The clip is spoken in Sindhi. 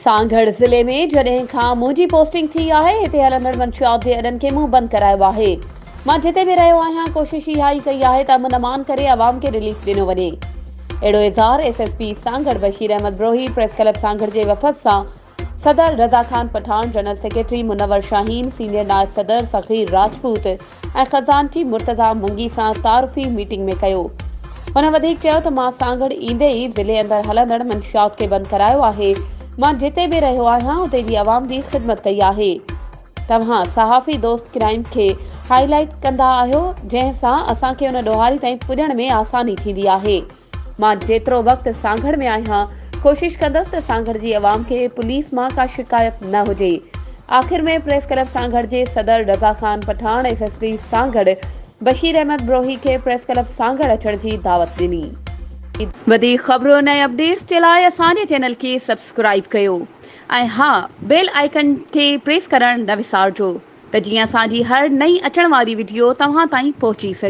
سانگهڙ ضلعي ۾ جڏهن کان منهنجي پوسٽنگ ٿي آهي هتي هلندڙ منشيات جي اڏن کي مون بند ڪرايو آهي. مان جتي به رهيو آهيان ڪوشش اها ئي ڪئي آهي ته امن امان ڪري عوام کي رليف ڏنو وڃي. اهڙو اظهار S S P Sanghar Bashir Ahmed Brohi press club Sanghar جي وفد سان صدر Raza Khan Pathan, general secretary Munawar Shaheen, senior نائب صدر صغير راجپوت ۽ خزانچي مرتضيٰ منگي سان تعارفي ميٽنگ ۾ ڪيو. هن وڌيڪ چيو ته مان سانگهڙ ايندي ئي ضلعي اندر هلندڙ منشيات کي بند ڪرايو آهي، مان جتي به رهيو آهيان اتي جي عوام جي خدمت ڪئي آهي. توهان صحافي دوست ڪرائيم کي هائي لائيٽ ڪندا آهيو جنهن سان اسان کي ان ڏوهاري تائين پڄڻ ۾ آساني ٿيندي آهي. مان جيترو وقت سانگهڙ ۾ آهيان ڪوشش ڪندس ته سانگهڙ جي عوام کي پوليس مان ڪا شڪايت نه هجي. آخر ۾ پريس ڪلب سانگهڙ جي صدر Raza Khan Pathan S S P Sanghar Bashir Ahmed Brohi کي پريس ڪلب سانگهڙ اچڻ جي دعوت ڏني. وڌيڪ خبرن ۽ اپڊيٽس جي لاء اسان جي چينل کي سبسڪرائيب ڪيو ۽ ها بيل آئيڪن کي پريس ڪرڻ نه وسارجو ته جيئن اسان جي هر نئين اچڻ واري وڊيو توهان تائين پهچي سگهي.